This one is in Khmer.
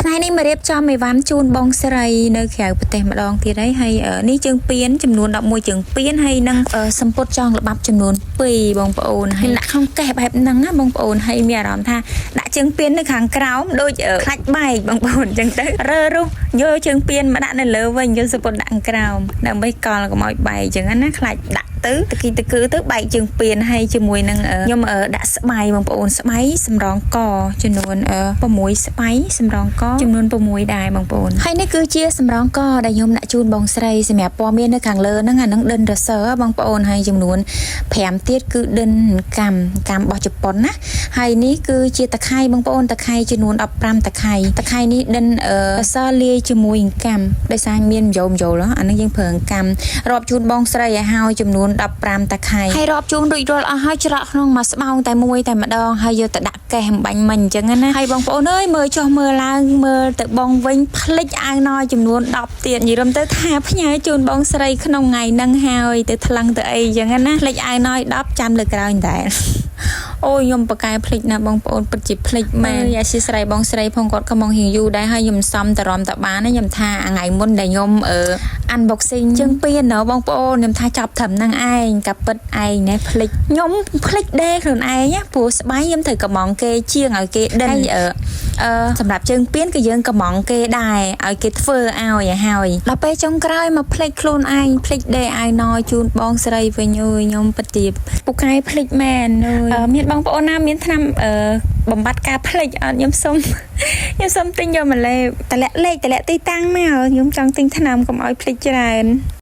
ថ្ងៃនេះមករៀបចំអីវ៉ាន់ជូនបងស្រីនៅក្រៅប្រទេសម្ដងទៀតហើយហើយនេះជើងពៀនចំនួន11ជើងពៀនហើយនឹងសំពត់ចងល្បាប់ចំនួន2បងប្អូនហើយដាក់ក្នុងកេសបែបហ្នឹងណាបងប្អូនហើយមានអារម្មណ៍ថាដាក់ជើងពៀននៅខាងក្រោមដូចខ្លាច់បែកបងប្អូនអញ្ចឹងទៅរើរុះយកជើងពៀនមកដាក់នៅលើវិញយកសំពត់ដាក់ខាងក្រោមដើម្បីកលកុំឲ្យបែកអញ្ចឹងណាខ្លាច់ដាក់ទៅតគីតគឺទៅបែកជើងពៀនហើយជាមួយនឹងខ្ញុំដាក់ស្បៃបងប្អូនស្បៃសម្រងកចំនួន6ស្បៃសម្រងកចំនួន6ដែរបងប្អូនហើយនេះគឺជាសម្រងកដែលខ្ញុំដាក់ជូនបងស្រីសម្រាប់ព័ត៌មាននៅខាងលើហ្នឹងអាហ្នឹងដិនរសើបងប្អូនហើយចំនួន5ទៀតគឺដិនកម្មកម្មរបស់ជប៉ុនណាហើយនេះគឺជាតខៃបងប្អូនតខៃចំនួន15តខៃតខៃនេះដិនរសើលាយជាមួយកម្មដោយសារមានមយោមយោលអាហ្នឹងយើងប្រើកម្មរាប់ជូនបងស្រីឲ្យហើយចំនួន15តខៃហើយរាប់ជូនរួចរាល់អស់ហើយច្រកក្នុងមួយស្បោងតែមួយតែម្ដងហើយយកទៅដាក់កេះអំបាញ់មិញអញ្ចឹងណាហើយបងប្អូនអើយមើលចុះមើលឡើងមើលទៅបងវិញភ្លេចអាវណយចំនួន10ទៀតនិយាយរំទៅថាផ្ញើជូនបងស្រីក្នុងថ្ងៃហ្នឹងហើយទៅថ្លឹងទៅអីអញ្ចឹងណាភ្លេចអាវណយ10ចាំលើក្រោយតែ អូយខ្ញុំបកកែភ្លេចណាស់បងប្អូនពិតជាភ្លេចមែនអធិស្ឋានបងស្រីផងគាត់ក៏មករៀងយូរដែរហើយខ្ញុំសំតរំតបានខ្ញុំថាថ្ងៃមុនដែលខ្ញុំអឺ unboxing ជើងពៀនណបងប្អូនខ្ញុំថាចប់ត្រឹមហ្នឹងឯងកាពិតឯងណែភ្លេចខ្ញុំភ្លេចដេខ្លួនឯងណាព្រោះស្បៃខ្ញុំត្រូវកំងគេជាងឲ្យគេដិនហើយអឺអឺសម្រាប់ជើងពៀនក៏យើងកំងគេដែរឲ្យគេធ្វើឲ្យឲ្យហើយដល់ពេលចុងក្រោយមកភ្លេចខ្លួនឯងភ្លេចដេឲ្យណជូនបងស្រីវិញអើយខ្ញុំពិតជាពូកែភ្លេចមែនអើយមានបងប្អូនណាមានថ្នាំអឺបំបត្តិការភ្លេចអត់ខ្ញុំសុំខ្ញុំសុំទិញយកម្លេតម្លាក់លេខតម្លាក់ទីតាំងមកខ្ញុំចង់ទិញថ្នាំកុំឲ្យភ្លេចច្រើន។